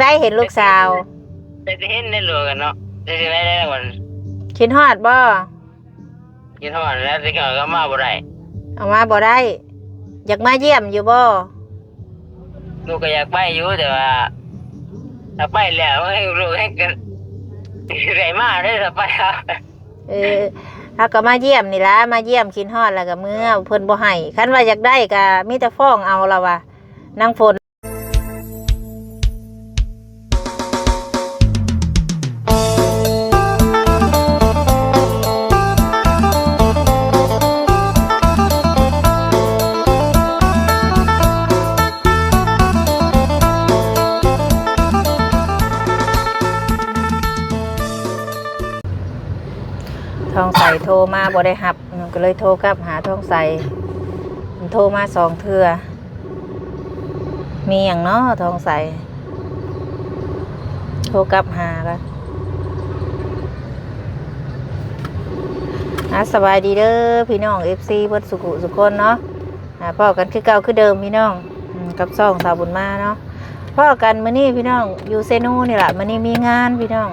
ໄດ້ເຫັນລູກສາວ. ໄດ້ເຫັນໃນໂລກກັນເນາະ ຊິໄດ້ໄດ້ວັນ ຄິດຮອດບໍ່? ຄິດຮອດແລ້ວ ຊິເອົາມາບໍ່ໄດ້ ເອົາມາບໍ່ໄດ້. ຢາກມາຢ້ຽມຢູ່ບໍ່? ລູກກໍຢາກໄປຢູ່ ແຕ່ວ່າຖ້າໄປແລ້ວ ລູກໃຫ້ກັນ ຊິໄດ້ມາເດ້ ຖ້າໄປ. ເອີ ເຮົາກໍມາຢ້ຽມນີ້ລະ ມາຢ້ຽມ ຄິດຮອດແລ້ວກໍເມືອ ເພິ່ນບໍ່ໃຫ້. ຄັນວ່າຢາກໄດ້ກໍມີແຕ່ຟ້ອງເອົາລະວ່າ ນາງຝົນ. ທອງໃສໂທມາບໍ່ໄດ້ຮັບ ກໍເລີຍໂທກັບຫາທອງໃສ. ໂທມາສອງເທື່ອ. ມີຫຍັງເນາະ ທອງໃສ? ໂທກັບຫາກະ ອ່າ ສະບາຍດີເດີພີ່ນ້ອງ ເອັຟຊີ ເບິດສຸຂູສຸຄົນເນາະ. ອ່າ ພໍ້ກັນຄືເກົ່າຄືເດີມພີ່ນ້ອງ ອືມ ກັບຊ່ອງສາວບຸນມາເນາະ. ພໍ້ກັນມື້ນີ້ພີ່ນ້ອງ ຢູ່ເຊໂນນີ້ລະ. ມື້ນີ້ມີງານພີ່ນ້ອງ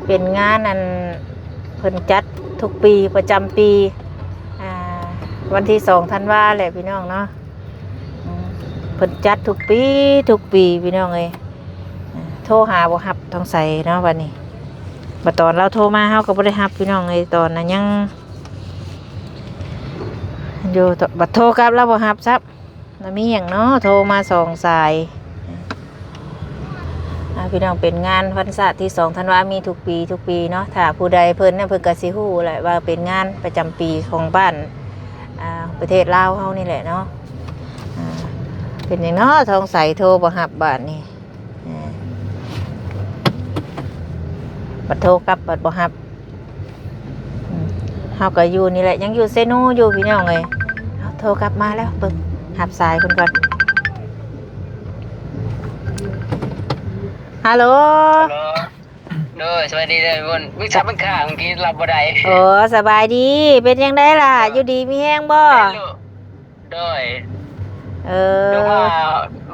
ເປັນງານອັນເພິ່ນຈັດທຸກປີ ປະຈຳປີ ອ່າ ວັນທີສອງທັນວາແຫຼະພີ່ນ້ອງເນາະ. ອືມ ເພິ່ນຈັດທຸກປີ ທຸກປີພີ່ນ້ອງເອີຍ. ອ່າ ໂທຫາບໍ່ຮັບ ທອງໃສເນາະ ບັດນີ້. ບັດຕອນລາວໂທມາ ເຮົາກໍບໍ່ໄດ້ຮັບພີ່ນ້ອງເອີຍ ຕອນນັ້ນຍັງຢູ່ ບັດໂທກັບລາວບໍ່ຮັບຊ້ຳ. ແລ້ວມີຫຍັງເນາະ ໂທມາສອງສາຍ. ອ່າ ພີ່ນ້ອງ ເປັນງານວັນຊາດທີສອງທັນວາ ມີທຸກປີ ທຸກປີເນາະ. ຖ້າຜູ້ໃດ ເພິ່ນນະ ເພິ່ນກໍຊິຮູ້ແຫຼະວ່າເປັນງານປະຈຳປີຂອງບ້ານ ອ່າ ປະເທດລາວເຮົານີ້ແຫຼະເນາະ. ອ່າ ເປັນຫຍັງເນາະ ທອງໃສໂທບໍ່ຮັບບາດນີ້? ອ່າ ບັດໂທກັບບັດບໍ່ຮັບ. ອືມ ເຮົາກໍຢູ່ນີ້ແຫຼະ ຍັງຢູ່ເຊໂນຢູ່ພີ່ນ້ອງເອີຍ. ເອົາ ໂທກັບມາແລ້ວ ເບິ່ງ ຮັບສາຍເພິ່ນກ່ອນ. ຮັລໂຫຼ ຮັລໂຫຼ ໂດຍ ສະບາຍດີເດີ ບຸນ ມີສາຍເບິ່ງຂ້າງກີ້ ຮັບບໍ່ໄດ້. ໂອ້ ສະບາຍດີ ເປັນຈັ່ງໃດລະ? ເອີ ຢູ່ດີມີແຮງບໍ່? ໂດຍ ເອີ ຢູ່ມາ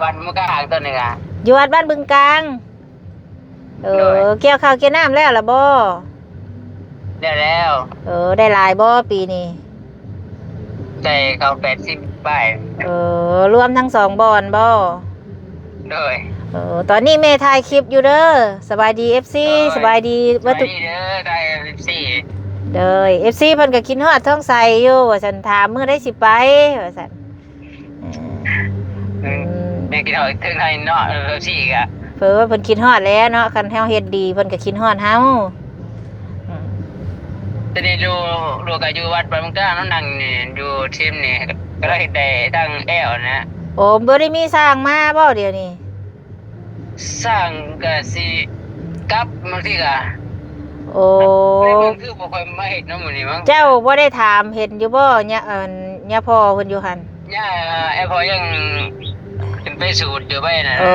ວັດເມືອງກາງຕອນນີ້ກະ ຢູ່ວັດບ້ານບຶງກາງ. ເອີ ໂດຍ ກ່ຽວເຂົ້າກ່ຽວນ້ຳແລ້ວລະບໍ່? ແລ້ວແລ້ວ. ເອີ ໄດ້ຫຼາຍບໍ່ປີນີ້? ໄດ້ເຂົ້າແປດສິບປາຍ. ເອີ ລວມທັງສອງບ່ອນບໍ່? ໂດຍ. ເອີ ຕອນນີ້ແມ່ຖ່າຍຄລິບຢູ່ເດີ. ສະບາຍດີ ເອັຟຊີ ໂດຍ ສະບາຍດີເບິດທຸກ ສະບາຍດີເດີ ໄດ້ ເອັຟຊີ ໂດຍ ເອັຟຊີ ເພິ່ນກໍຄິດຮອດທອງໃສຢູ່ວ່າຊັ້ນ ຖາມມື້ໃດຊິໄປວ່າຊັ້ນ. ເອີ ອືມ ອືມ ແມ່ນກິນເຂົ້າເທິງໄທເນາະ ເອີ ເອັຟຊີກະ ເພິ່ນວ່າເພິ່ນຄິດຮອດແຫຼະເນາະ ຄັນເຮົາເຮັດດີເພິ່ນກໍຄິດຮອດເຮົາ. ອືມ ຕອນນີ້ລູກ ລູກກໍຢູ່ວັດບາງກາງເນາະ ນັ່ງຢູ່ທີມນີ້ ກໍເລີຍໄດ້ທັງແອວນະ. ໂອ້ ບໍ່ໄດ້ມີຊ່າງມາບໍ່ດຽວນີ້? ຊ່າງກະຊິກັບ ບາງທີກະ ໂອ້ ຄືບໍ່ຄ່ອຍມາເຮັດເນາະມື້ນີ້ມັງ. ເຈົ້າບໍ່ໄດ້ຖາມເຫັນຢູ່ບໍ່ ຍາ ອັນ ຍາພໍ່ເພິ່ນຢູ່ຫັ້ນ? ຍາ ແອພໍ່ຍັງຂຶ້ນໄປສູດຢູ່ໄປນະ. ໂອ້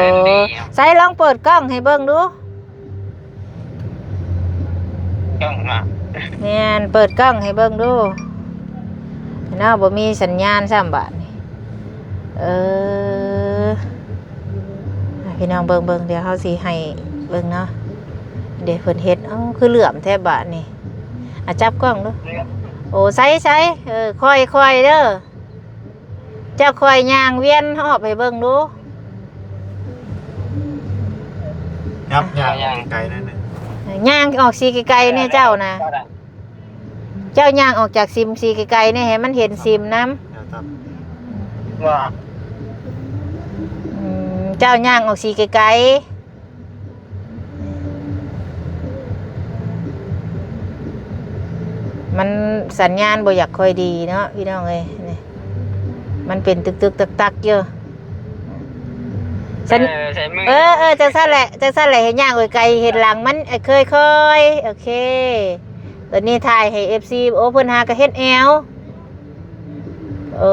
ໃສລອງເປີດກ້ອງໃຫ້ເບິ່ງດູ. ກ້ອງນະ ແມ່ນ ເປີດກ້ອງໃຫ້ເບິ່ງດູເນາະ. ບໍ່ມີສັນຍານຊ້ຳບາດນີ້. ເອີ ໃຫ້ພີ່ນ້ອງເບິ່ງ ເບິ່ງ ດຽວເຮົາຊິໃຫ້ເບິ່ງເນາະ. ເດ ເພິ່ນເຮັດ ເອົ້າ ຄືເຫຼື້ອມແທ້ບາດນີ້. ອ່ະ ຈັບກ້ອງດູ. ໂອ້ ໃສ ໃສ ເອີ ຄ່ອຍໆເດີ. ເຈົ້າຄ່ອຍຍ່າງວຽນຮອບໃຫ້ເບິ່ງດູ. ຍັບ ຍ່າງອອກໄກໆໜ້ອຍໜຶ່ງ. ຍ່າງອອກສີໄກໆແດ່ເຈົ້ານະ. ເຈົ້າຍ່າງອອກຈາກສິມສີໄກໆແດ່ ໃຫ້ມັນເຫັນສິມນຳ. ວ່າ ອືມ ເຈົ້າຍ່າງອອກສີໄກໆ. ມັນສັນຍານບໍ່ຢາກຄ່ອຍດີເນາະ ພີ່ນ້ອງເອີຍ. ນີ້ ມັນເປັນຕຶກໆຕັກໆຢູ່. ສັນ ເອີ ເອີ ຈັ່ງຊັ້ນແຫຼະ ຈັ່ງຊັ້ນແຫຼະ ເຫັນຍ່າງໄກໆ ເຫັນຫຼັງມັນ ເອີ ຄ່ອຍໆ. ໂອເຄ ຕອນນີ້ຖ່າຍໃຫ້ເອັຟຊີ. ໂອ້ ເພິ່ນຫາກະເຮັດແອວ. ໂອ້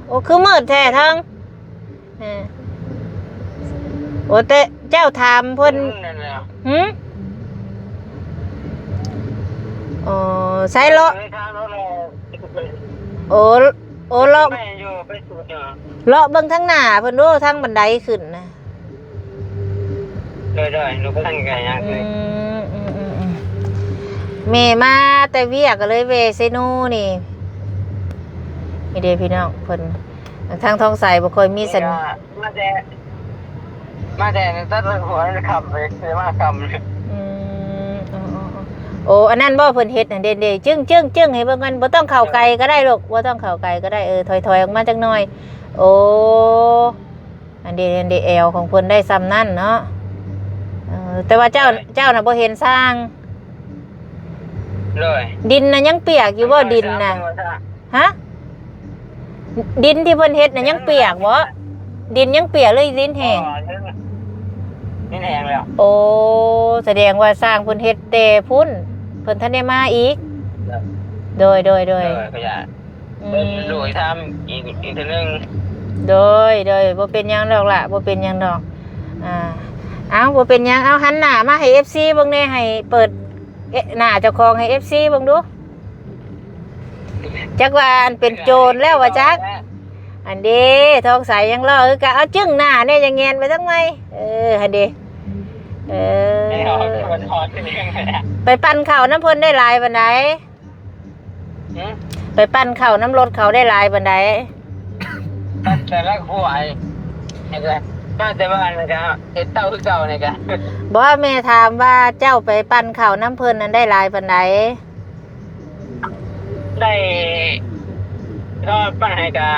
ໂອ້ ຄືມືດແທ້ທອງ. ເອີ ໂອ້ ແຕ່ເຈົ້າຖາມເພິ່ນ. ອືມ ນັ້ນແຫຼະ. ຫື? ໂອ້ ໃສເລາະ ເອີ ທາງເລາະ ໂອ້ ໂອ້ ເລາະ ໄປຢູ່ ໄປສູດຢູ່ ເລາະເບິ່ງທາງໜ້າເພິ່ນດູ ທາງບັນໄດຂຶ້ນນະ. ໂດຍໆ ລູກກໍທັນກະຍາກ ອືມ ອືມໆໆ ແມ່ມາແຕ່ວຽກກໍເລີຍແວ່ເຊໂນນີ້ ນີ້ເດ້ພີ່ນ້ອງ ເພິ່ນ ທາງທອງໃສບໍ່ຄ່ອຍມີສັນ ມາແຕ່ ມາແຕ່ຕັ້ງແຕ່ຫົວຄ່ຳເລີຍ ມາຄ່ຳ ອືມ ອໍໆໆ ໂອ້ ອັນນັ້ນບໍ່ເພິ່ນເຮັດຫັ້ນເດ້ ເດ້ ຈຶ້ງໆໆ ໃຫ້ເບິ່ງກັນ ບໍ່ຕ້ອງເຂົ້າໄກກໍໄດ້ລູກ ບໍ່ຕ້ອງເຂົ້າໄກກໍໄດ້ ເອີ ຖອຍໆອອກມາຈັກໜ່ອຍ ໂອ້ ອັນເດ ອັນເດ ແອວຂອງເພິ່ນໄດ້ສ່ຳນັ້ນເນາະ ເອີ ແຕ່ວ່າເຈົ້າ ໂດຍ ເຈົ້ານະບໍ່ເຫັນຊ່າງ ໂດຍ ດິນນະຍັງປຽກຢູ່ບໍ່ ໂດຍ ດິນນະ ຮະ? ດິນທີ່ເພິ່ນເຮັດນະຍັງປຽກບໍ່? ດິນຍັງປຽກ ຫຼືດິນແຫ້ງ? ອໍ ດິນແຫ້ງແລ້ວ ໂອ້ ສະແດງວ່າຊ່າງເພິ່ນເຮັດແຕ່ພຸ້ນ ເພິ່ນທັນໄດ້ມາອີກ ໂດຍ ໂດຍ ໂດຍ ໂດຍ ອືມ ເບິ່ງດູຖາມອີກ ອີກເທື່ອໜຶ່ງ ໂດຍ ໂດຍ ບໍ່ເປັນຫຍັງດອກລະ ບໍ່ເປັນຫຍັງດອກ ອ່າ ເອົ້າ ບໍ່ເປັນຫຍັງ ເອົາ ຫັນໜ້າມາໃຫ້ເອັຟຊີເບິ່ງແດ່ ໃຫ້ເປີດ ເອະ ໜ້າເຈົ້າຂອງໃຫ້ເອັຟຊີເບິ່ງດູ ຈັກວ່າອັນເປັນໂຈນແລ້ວວ່າຈັກ ອັນເດ ທອງໃສຍັງລໍ ເອີ ກະເອົາຈຶ້ງໜ້າແດ່ ຢ່າແງນໄປທາງໃໝ່ ເອີ ຫັ້ນເດ ເອີ ໄປປັ່ນເຂົ້ານຳເພິ່ນໄດ້ຫຼາຍປານໃດ? ຫື? ໄປປັ່ນເຂົ້ານຳລົດເຂົາໄດ້ຫຼາຍປານໃດ? ປັ່ນແຕ່ລະຫົວ ມາແຕ່ບ້ານນີ້ກະເຮັດເຕົ້າຄືເກົ່ານີ້ກະ ບໍ່ ແມ່ຖາມວ່າເຈົ້າໄປປັ່ນເຂົ້ານຳເພິ່ນນັ້ນໄດ້ຫຼາຍປານໃດ? ໄດ້ ກໍປັ່ນໃຫ້ກະ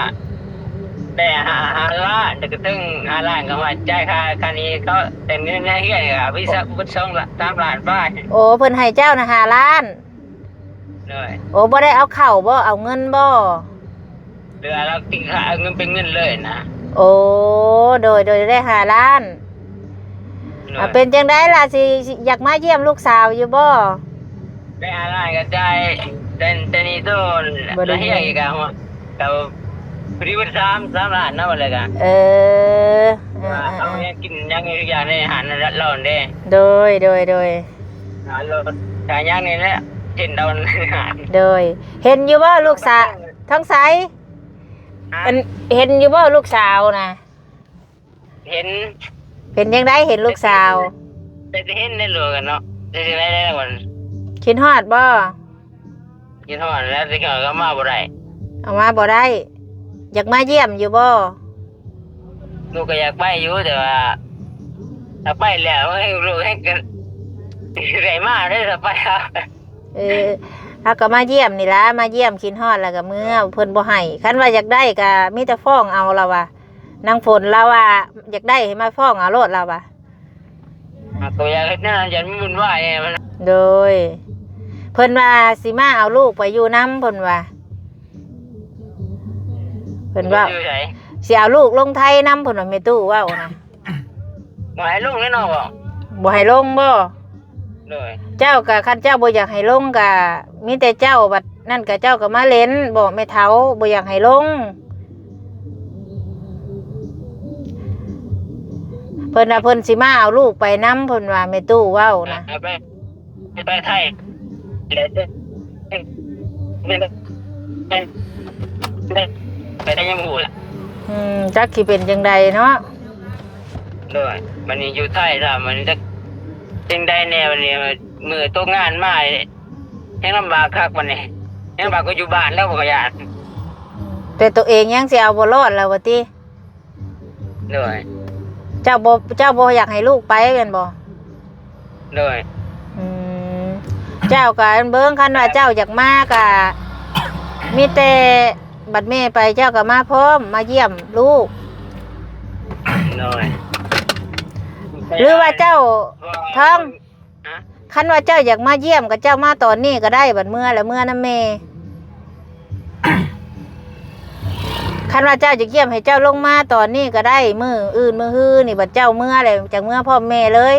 ໄດ້ຫ້າ ຫ້າລ້ານ ແຕ່ກະເຖິງຫ້າລ້ານກໍວ່າຈ່າຍຄ່າ ຄ່ານີ້ເຂົາ ແຕ່ເງິນໃນເຮືອນກະມີສັກເບິດສອງລ້ານ ສາມລ້ານປາຍ ໂອ້ ເພິ່ນໃຫ້ເຈົ້ານະຫ້າລ້ານ? ໂດຍ ໂອ້ ບໍ່ໄດ້ເອົາເຂົ້າບໍ່ ເອົາເງິນບໍ່? ເຫຼືອລາວຕິກະເອົາເງິນເປັນເງິນເລີຍນະ ໂອ້ ໂດຍ ໂດຍ ໄດ້ຫ້າລ້ານ ໂດຍ ອ່າ ເປັນຈັ່ງໃດລະ ຊິ ຊິ ຢາກມາຢ້ຽມລູກສາວຢູ່ບໍ່? ໄດ້ຫ້າລ້ານກະຈ່າຍ ແຕ່ ແຕ່ນີ້ໂຕ ບໍ່ໄດ້ ລະເຮຍກະ ກະພໍດີເບິດສາມ ສາມລ້ານເນາະ ວ່າແລ້ວກະ ເອີ ເອົາຫຍັງກິນຫຍັງອີກຢ່າງໃນຮ້ານລາວຫັ້ນເດ້ ໂດຍ ໂດຍ ໂດຍ ຫາລົດ ຫາຫຍັງນີ້ແຫຼະ ເຊັ່ນດາວ ໂດຍ ເຫັນຢູ່ບໍ່ລູກສາວ ທອງໃສ? ຮະ? ອັນ ເຫັນຢູ່ບໍ່ລູກສາວນະ? ເຫັນ ເປັນຈັ່ງໃດເຫັນລູກສາວ? ເປັນ ເປັນເຫັນໃນໂລກກັນເນາະ ເປັນຈັ່ງໃດແລ້ວມັນ ຄິດຮອດບໍ່? ຄິດຮອດແລ້ວ ແຕ່ກໍມາບໍ່ໄດ້ ເອົາມາບໍ່ໄດ້ ຢາກມາຢ້ຽມຢູ່ບໍ່? ລູກກໍຢາກໄປຢູ່ ແຕ່ວ່າຖ້າໄປແລ້ວໃຫ້ລູກໃຫ້ກັນ ຊິໄດ້ມາເດ້ ຖ້າໄປ ເອີ ເຮົາກໍມາຢ້ຽມນີ້ລະ ມາຢ້ຽມ ຄິດຮອດແລ້ວກໍເມືອ ເພິ່ນບໍ່ໃຫ້ ຄັນວ່າຢາກໄດ້ກໍມີແຕ່ຟ້ອງເອົາ ລາວວ່າ ນາງຝົນລາວວ່າຢາກໄດ້ໃຫ້ມາຟ້ອງເອົາໂລດ ລາວວ່າ ຫາກໍຢາກເຮັດແນວນັ້ນ ຢ້ານມັນວຸ່ນວາຍແດ່ ໂດຍ ເພິ່ນວ່າຊິມາເອົາລູກໄປຢູ່ນຳ ເພິ່ນວ່າ ເພິ່ນເວົ້າ ຢູ່ໃສ? ຊິເອົາລູກລົງໄທນຳ ເພິ່ນວ່າ ແມ່ຕູ້ເວົ້ານະ ບໍ່ໃຫ້ລົງແນ່ນອນບໍ່? ບໍ່ໃຫ້ລົງບໍ່? ໂດຍ ເຈົ້າກະ ຄັນເຈົ້າບໍ່ຢາກໃຫ້ລົງກະ ມີແຕ່ເຈົ້າບັດນັ້ນກະ ເຈົ້າກະມາເຫຼັ້ນ ບອກແມ່ເຖົ້າບໍ່ຢາກໃຫ້ລົງ ເພິ່ນວ່າເພິ່ນຊິມາເອົາລູກໄປນຳ ເພິ່ນວ່າ ແມ່ຕູ້ເວົ້ານະ ໄປ ໄປໄທ ໄປໄທຍັງບໍ່ຮູ້ລະ ອືມ ຈັກຊິເປັນຈັ່ງໃດເນາະ ໂດຍ ບັດນີ້ຢູ່ໄທລະ ມັນຈັກຈັ່ງໃດແດ່ ບັດນີ້ ມື້ຕົກງານມາ ແຮງລຳບາກຄັກບັດນີ້ ແຮງລຳບາກກວ່າຢູ່ບ້ານແລ້ວ ຂ້ອຍຢ້ານ ແຕ່ໂຕເອງຍັງຊິເອົາບໍ່ລອດແລ້ວວ່າຕິ? ໂດຍ ເຈົ້າບໍ່ ເຈົ້າບໍ່ຢາກໃຫ້ລູກໄປແມ່ນບໍ່? ໂດຍ ອືມ ເຈົ້າກະເບິ່ງ ຄັນວ່າເຈົ້າຢາກມາກະ ມີແຕ່ບັດແມ່ໄປ ເຈົ້າກະມາພ້ອມ ມາຢ້ຽມລູກ ໂດຍ ຫຼືວ່າເຈົ້າ ທອງ ຮະ? ຄັນວ່າເຈົ້າຢາກມາຢ້ຽມກໍເຈົ້າມາຕອນນີ້ກໍໄດ້ ບັດເມືອແລ້ວເມືອນຳແມ່ ຄັນວ່າເຈົ້າຢາກຢ້ຽມໃຫ້ເຈົ້າລົງມາຕອນນີ້ກໍໄດ້ ມື້ອື່ນມື້ຮືນີ້ ບັດເຈົ້າເມືອແລ້ວຈັ່ງເມືອພ້ອມແມ່ເລີຍ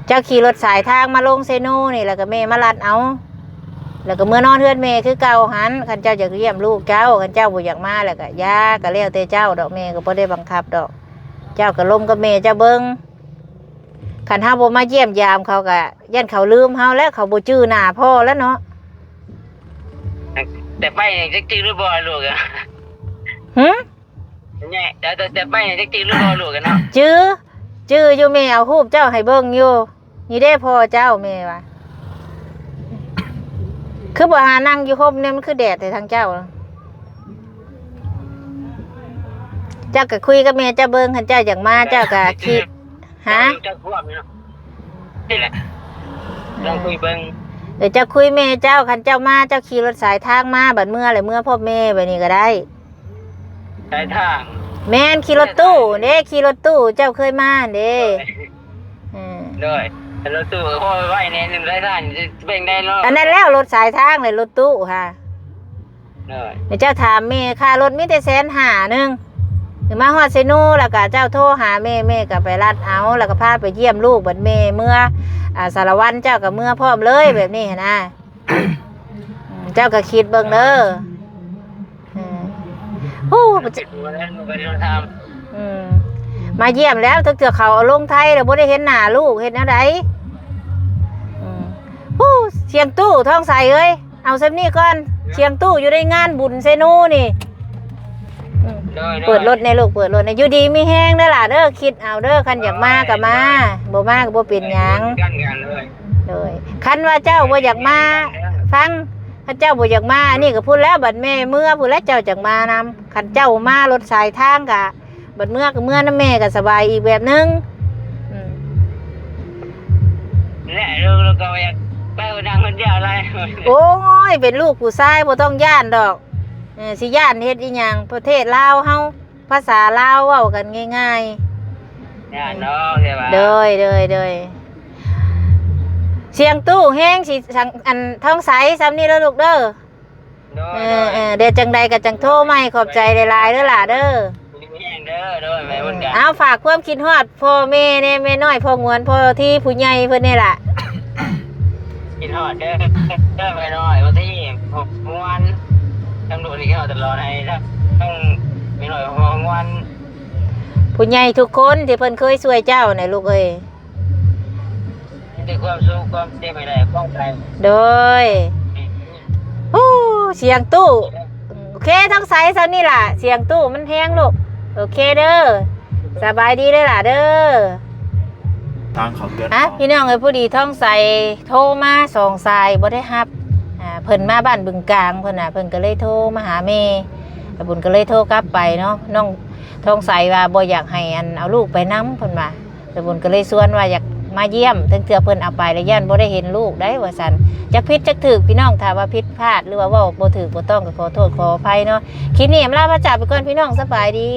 ເຈົ້າຂີ່ລົດສາຍທາງມາລົງເຊໂນນີ້ ແລ້ວກໍແມ່ມາລັດເອົາ ແລ້ວກໍເມືອນອນເຮືອນແມ່ຄືເກົ່າຫັ້ນ ຄັນເຈົ້າຢາກຢ້ຽມລູກເຈົ້າ ຄັນເຈົ້າບໍ່ຢາກມາແລ້ວກໍຢ່າ ກໍແລ້ວແຕ່ເຈົ້າດອກ ແມ່ກໍບໍ່ໄດ້ບັງຄັບດອກ ເຈົ້າກໍລົມກັບແມ່ເຈົ້າເບິ່ງ ຄັນເຮົາບໍ່ມາຢ້ຽມຢາມເຂົາກະຢ້ານເຂົາລືມເຮົາແຫຼະ ເຂົາບໍ່ຈື່ໜ້າພໍ່ແລ້ວເນາະ ແຕ່ໄປນີ້ຈັກຈື່ຫຼືບໍ່ລູກອະ? ຫື? ແຕ່ ແຕ່ ແຕ່ໄປນີ້ຈັກຈື່ຫຼືບໍ່ລູກອະເນາະ? ຈື່ ຈື່ຢູ່ ແມ່ເອົາຮູບເຈົ້າໃຫ້ເບິ່ງຢູ່. ນີ້ເດ້ພໍ່ເຈົ້າ ແມ່ວ່າ. ຄືບໍ່ຫານັ່ງຢູ່ຮົ່ມແດ່ ມັນຄືແດດແທ້ທາງເຈົ້າ. ເຈົ້າກໍຄຸຍກັບແມ່ເຈົ້າເບິ່ງ ຄັນເຈົ້າຢາກມາ ເຈົ້າກໍຂີ່ ຮະ? ເຈົ້າຄວບເນາະ ນີ້ແຫຼະ ລອງຄຸຍເບິ່ງ. ເອີ ເຈົ້າຄຸຍແມ່ເຈົ້າ ຄັນເຈົ້າມາ ເຈົ້າຂີ່ລົດສາຍທາງມາ ບັດເມື່ອແຫຼະ ເມືອພ້ອມແມ່ ແບບນີ້ກໍໄດ້. ສາຍທາງ ແມ່ນ ຂີ່ລົດຕູ້ເດ້ ຂີ່ລົດຕູ້ ເຈົ້າເຄີຍມາຫັ້ນເດ້. ໂດຍ ເອີ ໂດຍ ລົດຕູ້ພໍໄວແດ່ໜຶ່ງ ສາຍທາງຊິເປັນໄດ້ເນາະ. ອັນນັ້ນແລ້ວ ລົດສາຍທາງແຫຼະ ລົດຕູ້ຫາ. ໂດຍ ແລ້ວເຈົ້າຖາມແມ່ຄ່າລົດມີແຕ່ແສນຫ້າໜຶ່ງ ມາຮອດເຊໂນ ແລ້ວກະເຈົ້າໂທຫາແມ່ ແມ່ກະໄປລັດເອົາ ແລ້ວກະພາໄປຢ້ຽມລູກ ບັດແມ່ເມືອ ອາ ສາລະວັນ ເຈົ້າກະເມືອພ້ອມເລີຍ ແບບນີ້ຫັ້ນນະ. ເຈົ້າກໍຄິດເບິ່ງເດີ. ເອີ ໂອ້ ອືມ ມາຢ້ຽມແລ້ວ ຈັກເທື່ອເຂົາເອົາລົງໄທແລ້ວບໍ່ໄດ້ເຫັນໜ້າລູກ ເຮັດແນວໃດ? ອືມ ໂອ້ ສຽງຕູ້ ທອງໃສເອີຍ ເອົາສ່ຳນີ້ກ່ອນ. ສຽງຕູ້ຢູ່ໃນງານບຸນເຊໂນນີ້. ອືມ ໂດຍ ໂດຍ ເປີດລົດແດ່ລູກ ເປີດລົດແດ່. ຢູ່ດີມີແຮງເດີຫຼ້າເດີ ຄິດເອົາເດີ ຄັນຢາກມາກໍມາ ບໍ່ມາກໍບໍ່ເປັນຫຍັງ. ໂດຍ ຄັນວ່າເຈົ້າບໍ່ຢາກມາ ຟັງ ຄັນເຈົ້າບໍ່ຢາກມາ ອັນນີ້ກໍພຸ້ນແລ້ວ ບັດແມ່ເມືອພຸ້ນແລ້ວ ເຈົ້າຈັ່ງມານຳ. ຄັນເຈົ້າມາລົດສາຍທາງກະ ບັດເມືອກໍເມືອນຳແມ່ກໍສະບາຍອີກແບບໜຶ່ງ. ອືມ ແລະ ລູກກໍບໍ່ຢາກໄປນັ່ງຄົນດຽວຫຼາຍ. ໂອ້ຍ ເປັນລູກຜູ້ຊາຍບໍ່ຕ້ອງຢ້ານດອກ. ເອີ ຊິຢ້ານເຮັດອີຫຍັງ ປະເທດລາວເຮົາ ພາສາລາວເວົ້າກັນງ່າຍໆ. ຢ້ານເນາະ ແຕ່ວ່າ ໂດຍ ໂດຍ ໂດຍ ສຽງຕູ້ແຮງ ຊິສັງ ອັນ ທອງໃສ ສ່ຳນີ້ເດີລູກເດີ. ໂດຍ ເອີ ໂດຍ ເອີ ດຽວຈັ່ງໃດກໍຈັ່ງໂທໃໝ່. ຂອບໃຈຫຼາຍໆເດີຫຼ້າເດີ. ດີມີແຮງເດີ. ໂດຍ ແມ່ບຸນການ ເອົາ ຝາກຄວາມຄິດຮອດພໍ່ແມ່ແດ່ ແມ່ນ້ອຍ ພໍ່ງວນ ພໍ່ທີ່ ຜູ້ໃຫຍ່ເພິ່ນນີ້ລະ. ຄິດຮອດເດີ ເດີແມ່ນ້ອຍ ພໍ່ທີ່ ຜູ້ງວນ ທັງລູກນີ້ຄິດຮອດຕະຫຼອດ ໃຫ້ທັງແມ່ນ້ອຍ ພໍ່ງວນ ຜູ້ໃຫຍ່ທຸກຄົນທີ່ເພິ່ນເຄີຍຊ່ວຍເຈົ້ານະລູກເອີຍ. ມີແຕ່ຄວາມສຸກ ຄວາມເຈັບໃຫ້ໄດ້ ຄວາມໄກ. ໂດຍ ອືມ ໂອ້ ສຽງຕູ້. ໂອເຄ ທອງໃສ ສ່ຳນີ້ລະ ສຽງຕູ້ມັນແຮງລູກ. ໂອເຄເດີ ສະບາຍດີເດີຫຼ້າເດີ. ທາງເຂົ້າເຮືອນ ອ່ະ ຂອງ ພີ່ນ້ອງເອີຍ ພໍດີທອງໃສໂທມາສອງສາຍບໍ່ໄດ້ຮັບ. ອ່າ ເພິ່ນມາບ້ານບຶງກາງ ເພິ່ນນະ ເພິ່ນກໍເລີຍໂທມາຫາແມ່ ແລ້ວບຸນກໍເລີຍໂທກັບໄປເນາະ. ນ້ອງທອງໃສວ່າບໍ່ຢາກໃຫ້ ອັນ ເອົາລູກໄປນຳ ເພິ່ນວ່າ. ແລ້ວບຸນກໍເລີຍຊວນວ່າຢາກມາຢ້ຽມ ເຖິງເທື່ອເພິ່ນເອົາໄປແລ້ວຢ້ານບໍ່ໄດ້ເຫັນລູກໄດ໋ ວ່າຊັ້ນ. ຈັກຜິດຈັກຖືກ ພີ່ນ້ອງ ຖ້າວ່າຜິດພາດ ຫຼືວ່າເວົ້າບໍ່ຖືກບໍ່ຕ້ອງ ກໍຂໍໂທດຂໍອະໄພເນາະ. ຄລິບນີ້ອຳລາພາຈາກໄປກ່ອນ ພີ່ນ້ອງ ສະບາຍດີ.